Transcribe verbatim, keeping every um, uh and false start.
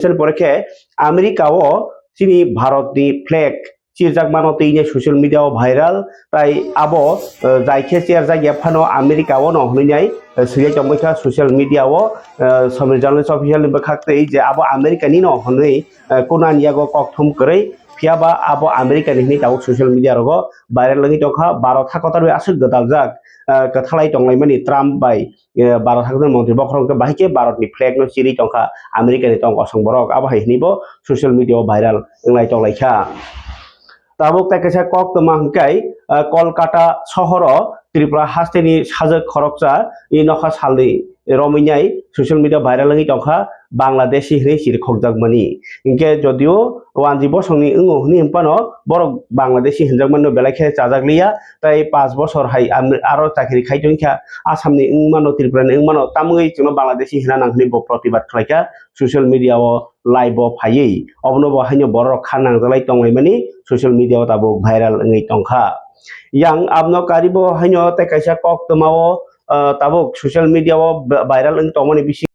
Sel pore khe America o chini Bharat ni flag chirjak mano twi social media o viral, tai abo, eh, jai khe cherjak ya phano America o no hwnwi nai, eh, swijak tongbai kha social media o, eh, Somir Journalist Official ni bwkhak twi je abo America ni no hwnwi, eh, kunani yago kok thum kwrwi, phiya ba abo America ni hwnwi tabuk social media rogo viral wngwi tongkha. Bharat hakotor bai aswk gwdaljak, eh, kwthalai tonglaimani Trump bai, eh, Bharat hakotor montri bokhorok hwnkhe bahai khe Bharat ni flag no chiri tongkha America ni tong kosong borok, abo hai hwnwi bo social media o viral wnglai tonglaikha. Tabuk tai kaisa koktwma hwnkhe, ah, Kolkata sohoro Tripura hasteni sajwk khoroksa i nokha salni romwi nai social media viral wngwi tongkha Bangladeshi hwnwi chirikhokjakmani. Hinkhe jodio wanji bosongni wngo hwnwi hwnphano borok Bangladeshi hwnjakmano belai khe chajakliya, tai pash bosor hai am-, aro chakiri khai tongkha Assamni wngmano, Tripurani wngmano, tamungwi chwngno Bangladeshi hwna nang hwnwi bo protibad khlaikha social media o live o phaiwi. Obono bo haino borok kha nangjalai tonglaimani social media o tabuk viral wngwi tongkha. Yang abno karibo haino tei kaisa koktwma o, ah, tabuk social media o viral wngwi tongmani bisi